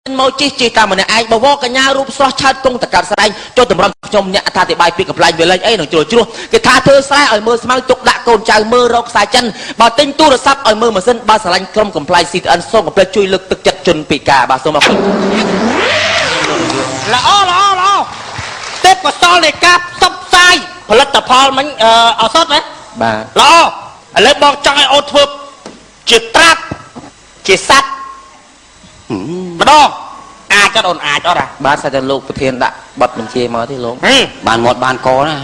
មកជិះជិះតាមម្នាក់ឯងបវរកញ្ញារូបស្រស់ឆើតគង់តកាត់ស្រែងចុះតម្រាំខ្ញុំអ្នកអត្ថាធិប្បាយពីកំ pl ែងវាលេងអីនឹងជ្រុលជ្រោះគេថាធ្វើស្រែឲ្យមើលស្មៅទុកដាក់កូនចៅមើលរកខ្សែចិនបើទិញទូរស័ព្ទឲ្យមើលម៉ាស៊ីនបើស្រឡាញ់ក្រុមកំ pl ែង CTN សូមកុំភ្លេចជួយលើកទឹកចិត្តជនពិការបាទសូមអរគុណ ល្អល្អល្អទេពកោសលនៃការផ្សព្វផ្សាយផលិតផលមិញអសតណា បាទ ល្អឥឡូវបងចង់ឲ្យអូនធ្វើជាត្រាប់ជាសัตว์ម្ដងអាចអត់អូនអាចអត់ហ่ะ បាទសាច់តែលោកប្រធានដាក់ប័ណ្ណបញ្ជាមកទេលោក បានមាត់បានកណា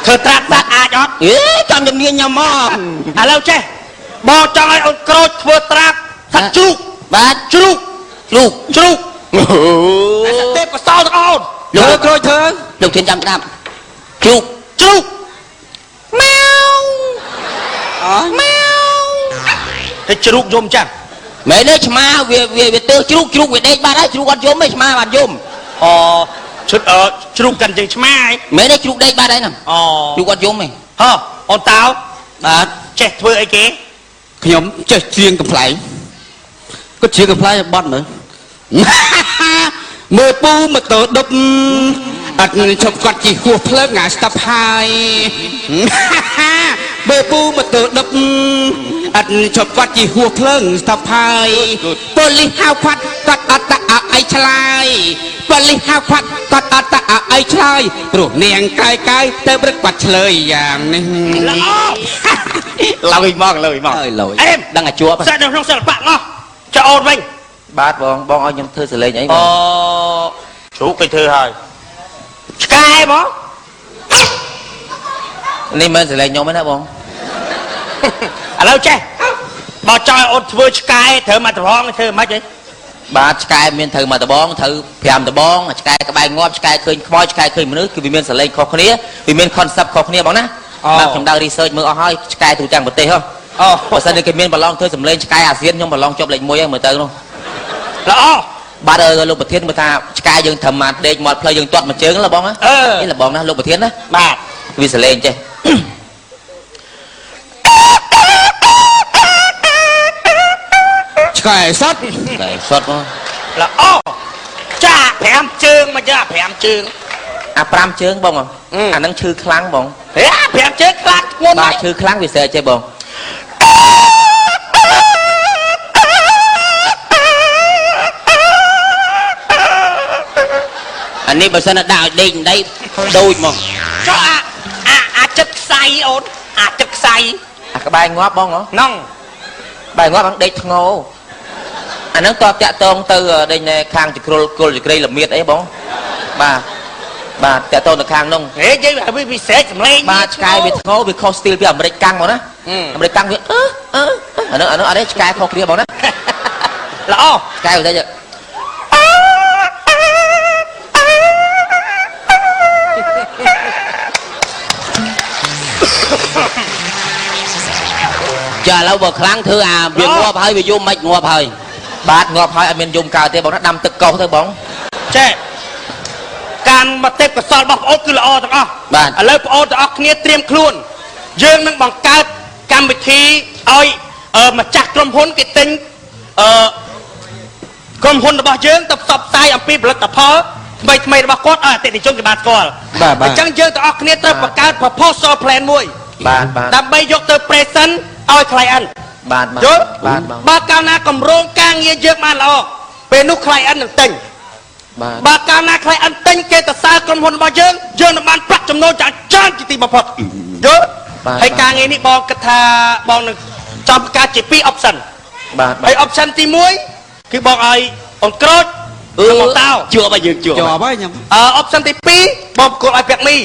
ធ្វើត្រាប់សัตว์អាចអត់ អេចាំជំនាញញ៉ាំមក ឥឡូវចេះបងចង់ឲ្យអូនក្រូចធ្វើត្រាប់សัตว์ជ្រូក បាទ ជ្រូក ជ្រូក ជ្រូកអូទេពកោសលទាំងអូន លោកក្រូចធ្វើលោកធានចាំស្ដាប់ជ្រូក ជ្រូក ម៉ែវអម៉ែវតែជ្រូកយំចឹង មែនទេឆ្មាវាវាវាទើជ្រូកជ្រូកវាដេកបាត់ហើយជ្រូកអត់យំទេឆ្មាបានយំ អូឈុតជ្រូកកាន់ជើងឆ្មាហី មែនទេជ្រូកដេកបាត់ហើយហ្នឹង អូ ជ្រូកអត់យំទេ ហ៎អូនតៅ បាទ ចេះធ្វើអីគេ ខ្ញុំចេះច្រៀងកំ pl ែងគាត់ច្រៀងកំ pl ែងបត់មើលមើលពូម៉ូតូដប់អត់ឈប់គាត់ជិះហួសភ្លើងងាស្តាប់ហើយមើលពូម៉ូតូដប់អត់ឈប់គាត់ជិះហួសភ្លើងស្តាប់ហើយប៉ូលីសហៅខាត់គាត់អត់តអីឆ្លើយប៉ូលីសហៅខាត់គាត់អត់តអីឆ្លើយព្រោះនាងកាយកាយទៅព្រឹកគាត់ឆ្លើយយ៉ាងនេះ ល្អ ឡើយមកឡើយមក ឡើយ អេម ដឹងតែជាប់ សាក់នៅក្នុងសិល្បៈងោះចុះអូនវិញ បាទបងបងឲ្យខ្ញុំធ្វើសលេងអីបង អូជ្រូកគេធ្វើហើយឆ្កែមក នេះមិនសលេងខ្ញុំទេណាបង ឥឡូវចេះបើចង់ឲ្យអូនធ្វើឆ្កែត្រូវមកត្រង់ធ្វើមិនហី បាទឆ្កែមានត្រូវមកដបងត្រូវ5ដបងឆ្កែក្បែរងាប់ឆ្កែឃើញខ្មោចឆ្កែឃើញមនុស្សគឺវាមានសលេងខុសគ្នាវាមាន concept ខុសគ្នាបងណាបាទខ្ញុំដើរ research មើលអស់ហើយឆ្កែទូទាំងប្រទេសហ៎ អូ បើសិនជាគេមានប្រឡងធ្វើសម្លេងឆ្កែអាស៊ានខ្ញុំប្រឡងជាប់លេខ1ហើយមើលទៅនោះ ល្អ បាទលោកប្រធានមើលថាឆ្កែយើងត្រឹមមកដេកមាត់ផ្លូវយើងទាត់មួយជើងលបងណានេះលបងណាលោកប្រធានណា បាទ វាសលេងចេះ ឆ្កែសត ឆ្កែសតមក ល្អចា5ជើងមកចា5ជើង អា5ជើងបងអាហ្នឹងឈឺខ្លាំងបង ហេ5ជើងខ្លាំងធ្ងន់ បាទឈឺខ្លាំងវាស្រែកចេះបង អានេះបើសិនដាក់ឲ្យដេកដីដូចមក ចុះអាអាអាចិត្តខ្សៃអូនអាចិត្តខ្សៃ អាក្បែរងាប់បងហ៎ ហ្នឹង ក្បែរងាប់ហ្នឹងដេកធ្ងោអាហ្នឹងតបតាក់តងទៅដេញខាងចក្រុលគុលចក្រីលមៀតអីបងបាទបាទតាក់តងទៅខាងនោះ ហេនិយាយវាពិសេសសម្លេង បាទឆ្កែវាធ្ងោវាខុសស្ទីលពីអាមេរិកកាំងមកណាអាមេរិកកាំងវាអឺអឺអាហ្នឹងអាហ្នឹងអត់ទេឆ្កែខុសគ្នាបងណា ល្អ ឆ្កែវាទៅ ចាឥឡូវបើខ្លាំងធ្វើអាវាងាប់ហើយវាយំមិនងាប់ហើយ បាទងាប់ហើយអត់មានយំកើតទេបងណាដាំទឹកកោសទៅបង ចេះកម្មទេពកោសលរបស់ប្អូនគឺល្អទាំងអស់ បាទ ឥឡូវប្អូនទាំងអស់គ្នាត្រៀមខ្លួនយើងនឹងបង្កើតកម្មវិធីឲ្យម្ចាស់ក្រុមហ៊ុនគេទិញក្រុមហ៊ុនរបស់យើងទៅផ្សព្វផ្សាយអំពីផលិតផលថ្មីថ្មីរបស់គាត់ឲ្យអតិថិជនគេបានស្គាល់អញ្ចឹងយើងទាំងអស់គ្នាត្រូវបង្កើត proposal plan មួយ បាទបាទ ដើម្បីយកទៅ present ឲ្យ client បាទបាទ យល់ បាទបង បើកាលណាកម្រងការងារយើងបានល្អពេលនោះ client នឹងទិញ បាទ បើកាលណា client ទិញគេទៅសើក្រុមហ៊ុនរបស់យើងយើងនឹងបានប្រាក់ចំណូលយ៉ាងច្រើនជាទីបំផុតយល់ហើយការងារនេះបងគិតថាបងនឹងចំការជា2 option បាទ ហើយ option ទី1គឺបងឲ្យអូនក្រូចនិងបងតោ ជាប់ហើយយើងជាប់ ជាប់ហើយខ្ញុំ option ទី2បងប្រគល់ឲ្យពាក់មី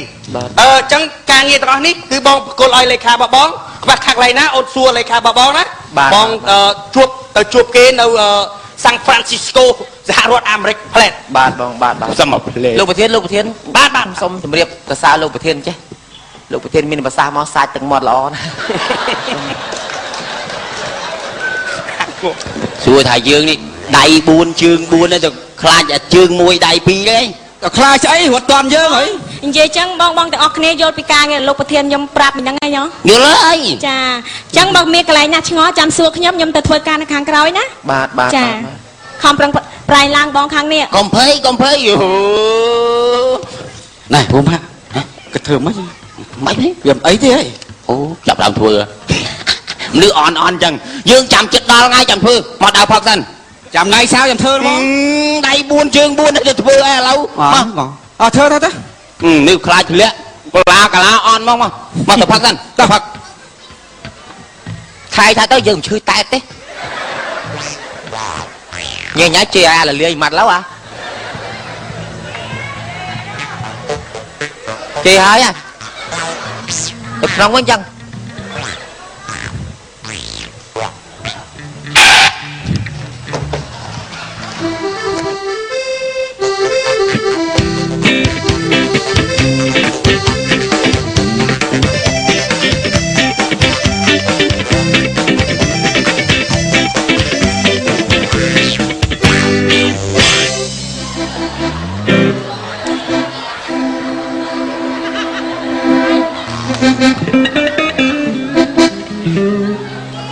អញ្ចឹងការងារទាំងអស់នេះគឺបងប្រគល់ឲ្យលេខារបស់បងខ្វះខាតកន្លែងណាអូនសួរលេខារបស់បងណាបងជួបទៅជួបគេនៅសាំងហ្វ្រាន់ស៊ីស្កូសហរដ្ឋអាមេរិកផ្លែត បាទបងបាទបាទ សុំមកផ្លែ លោកប្រធានលោកប្រធាន បាទបាទ សូមជម្រាបសរសើរលោកប្រធានចេះលោកប្រធានមានប្រសាសន៍មកសាច់ទឹកមាត់ល្អណាស់ សួរថាយើងនេះដៃ4ជើង4ទៅខ្លាចអាជើង1ដៃ2ទេ ក៏ខ្លាចស្អីរត់តាន់យើងហី និយាយចឹងបងបងទាំងអស់គ្នាយល់ពីការងារលោកប្រធានខ្ញុំប្រាប់មិនហ្នឹងហី យល់ហើយ ចាចឹងបើមានកន្លែងណាឆ្ងល់ចាំសួរខ្ញុំខ្ញុំទៅធ្វើការនៅខាងក្រោយណា បាទបាទ ចាខំប្រឹង ប្រែងឡើងបងខាងនេះកុំភ័យកុំភ័យយូណែពូម៉ាក់គិតធ្វើម៉េចមិនទេវាមិនអីទេហីអូចាប់ដើមធ្វើមនុស្សអន់អន់ចឹងយើងចាំចិត្តដល់ថ្ងៃចាំធ្វើមកដើរផឹកសិនចាំថ្ងៃសៅចាំធ្វើហ្មងដៃ4ជើង4ទៅធ្វើអីឥឡូវមកបងអត់ធ្វើទៅទៅនេះខ្លាចធ្លាក់កាឡាកាឡាអន់មកមកទៅផឹកសិនទៅផឹកថៃថាទៅយើងមិនឈឺតែទេញ៉ៃញ៉ៃជេរអាលលាយម៉ាត់ឡូវអាជេរហើយអាទៅក្នុងវិញចឹង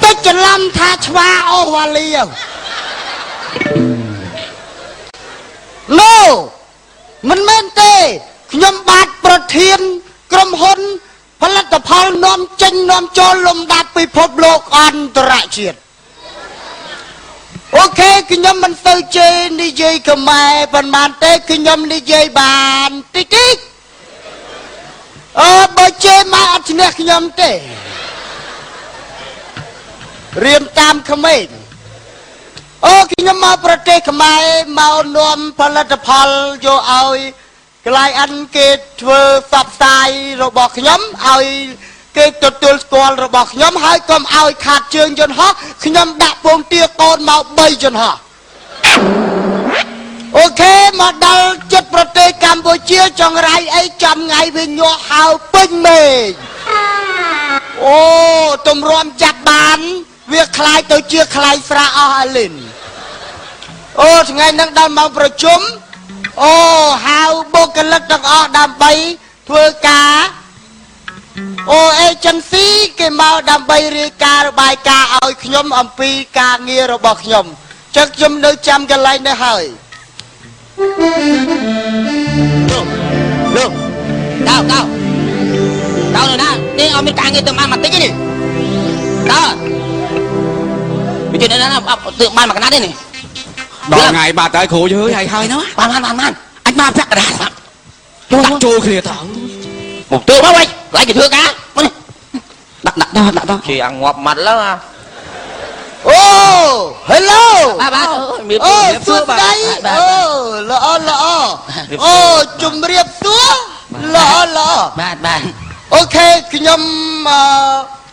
ទៅច្រឡំថាឆ្វាអូវ៉ាលីណូមិនមែនទេខ្ញុំបាទប្រធានក្រុមហ៊ុនផលិតផលនាំចេញនាំចូលលំដាប់ពិភពលោកអន្តរជាតិអូខេខ្ញុំមិនសូវជេរនិយាយខ្មែរប៉ុន្មានទេខ្ញុំនិយាយបានតិចតិចអើបើជេរមកអត់ឈ្នះខ្ញុំទេរៀនតាមក្មេងអូខ្ញុំមកប្រទេសខ្មែរមកនាំផលិតផលយកឲ្យកន្លែងអានគេធ្វើផ្សព្វផ្សាយរបស់ខ្ញុំឲ្យគេទទួលស្គាល់របស់ខ្ញុំហើយកុំឲ្យខាតជើងយន្តហោះខ្ញុំដាក់ពងទាកូនមក3យន្តហោះអូខេមកដល់ចិត្តប្រទេសកម្ពុជាចង្រៃអីចំថ្ងៃវាញាក់ហៅពេញមេឃអូទម្រាំចាប់បានវាคล้ายទៅជាคล้ายស្រាអស់អាលីនអូថ្ងៃហ្នឹងដល់ម៉ោងប្រជុំអូហៅបុគ្គលិកទាំងអស់ដើម្បីធ្វើការអូ agency គេមកដើម្បីរាយការណ៍របាយការណ៍ឲ្យខ្ញុំអំពីការងាររបស់ខ្ញុំចឹងខ្ញុំនៅចាំកន្លែងនេះហើយលោកតើតើតើនៅណានេះអត់មានការងារទៅបានបន្តិចទេនេះតើវាជិះនៅណាទើបបានមួយកណាត់ទេនេះដល់ថ្ងៃបាត់ហើយគ្រូយហើយហើយណាបានបានបានអញមកពាក់កណ្ដាលដាក់ចូលគ្នាទៅមកទើបមកវិញកន្លែងគេធ្វើការមកនេះដាក់ដាក់ដល់ដាក់ដល់ជេរអាងាប់ម៉ាត់ឡើយអូ Hello បាទបាទអូសួស្តីអូល្អល្អអូជំរាបសួរល្អល្អបាទបាទអូខេខ្ញុំ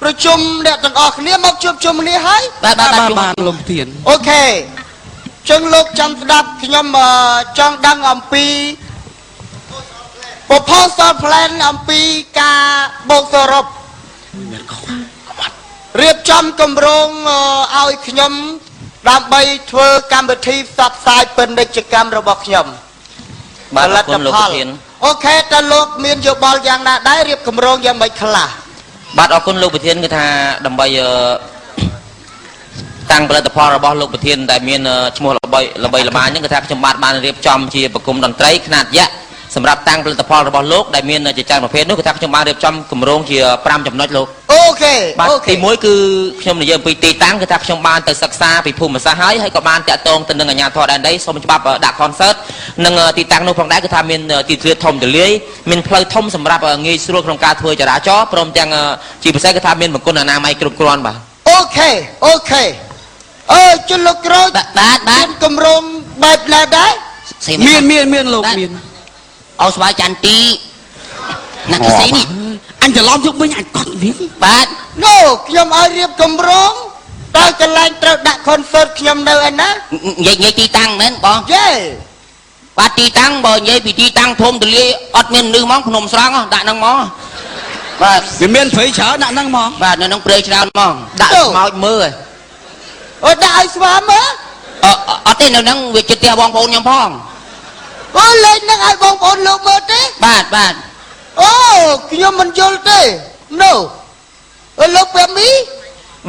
ប្រជុំអ្នកទាំងអស់គ្នាមកជួបជុំគ្នាហើយបាទបាទបាទលោកធានអូខេចឹងលោកចាំស្ដាប់ខ្ញុំចង់ដឹងអំពី proposal plan អំពីការបូកសរុបរៀបចំគម្រោងឲ្យខ្ញុំដើម្បីធ្វើកម្មវិធីផ្សព្វផ្សាយពាណិជ្ជកម្មរបស់ខ្ញុំបាទអរគុណលោកប្រធានអូខេតើលោកមានយោបល់យ៉ាងណាដែររៀបគម្រោងយ៉ាងម៉េចខ្លះបាទអរគុណលោកប្រធានគឺថាដើម្បីតាំងផលិតផលរបស់លោកប្រធានដែលមានឈ្មោះល្បីល្បីល្បាញហ្នឹងគឺថាខ្ញុំបាទបានរៀបចំជាប្រគំតន្ត្រីខ្នាតយក្សសម្រាប់តាំងផលិតផលរបស់លោកដែលមានជាច្រើនប្រភេទនោះគឺថាខ្ញុំបានរៀបចំគម្រោងជា5ចំណុចលោកអូខេបាទទី1គឺខ្ញុំនិយាយអំពីទីតាំងគឺថាខ្ញុំបានទៅសិក្សាពីភូមិសាស្ត្រហើយហើយក៏បានតាក់ទងទៅនឹងអាជ្ញាធរដែនដីសូមច្បាប់ដាក់ concert និងទីតាំងនោះផងដែរគឺថាមានទីធ្លាធំទូលាយមានផ្លូវធំសម្រាប់ងាយស្រួលក្នុងការធ្វើចរាចរណ៍ព្រមទាំងជាពិសេសគឺថាមានបង្គន់អនាម័យគ្រប់គ្រាន់បាទអូខេអូខេអើជលោកក្រូចបាទបាទគម្រោងបែបណាដែរមានមានមានលោកមានអោស្វាយចន្ទីណាគេស្អីនេះអញច្រឡំយកវិញអញកត់វាបាទណូខ្ញុំឲ្យរៀបគម្រោងតើកន្លែងត្រូវដាក់ concert ខ្ញុំនៅឯណានិយាយទីតាំងមែនបងយេបាទទីតាំងបើនិយាយពីទីតាំងធំទូលាយអត់មានមនុស្សហ្មងភ្នំស្រង់ដាក់ហ្នឹងហ្មងបាទវាមានព្រៃច្រើនដាក់ហ្នឹងហ្មងបាទនៅហ្នឹងព្រៃច្រើនហ្មងដាក់ស្មោចមើលអូដាក់ឲ្យស្វាមើលអត់ទេនៅហ្នឹងវាជិតផ្ទះបងប្អូនខ្ញុំផងអូលេងនឹងឲ្យបងប្អូនលោកមើលទេបាទបាទអូខ្ញុំមិនយល់ទេណូអូលោកពាមី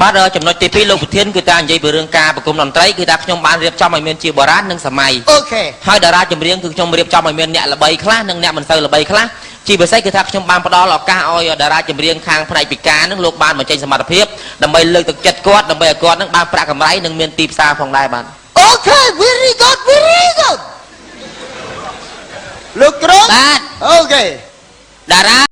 បាទចំណុចទី2លោកប្រធានគឺតានិយាយពីរឿងការប្រគំតន្ត្រីគឺថាខ្ញុំបានរៀបចំឲ្យមានជាបុរាណនិងសម័យ OK ហើយតារាចម្រៀងគឺខ្ញុំរៀបចំឲ្យមានអ្នកល្បីខ្លះនិងអ្នកមិនសូវល្បីខ្លះជាពិសេសគឺថាខ្ញុំបានផ្ដល់ឱកាសឲ្យតារាចម្រៀងខាងផ្នែកពិការនឹងលោកបានបញ្ចេញសមត្ថភាពដើម្បីលើកទឹកចិត្តគាត់ដើម្បីឲ្យគាត់នឹងបានប្រាក់កម្រៃនិងមានទីផ្សារផងដែរបាទ OK very good very good លោកគ្រូ បាទ OK តារា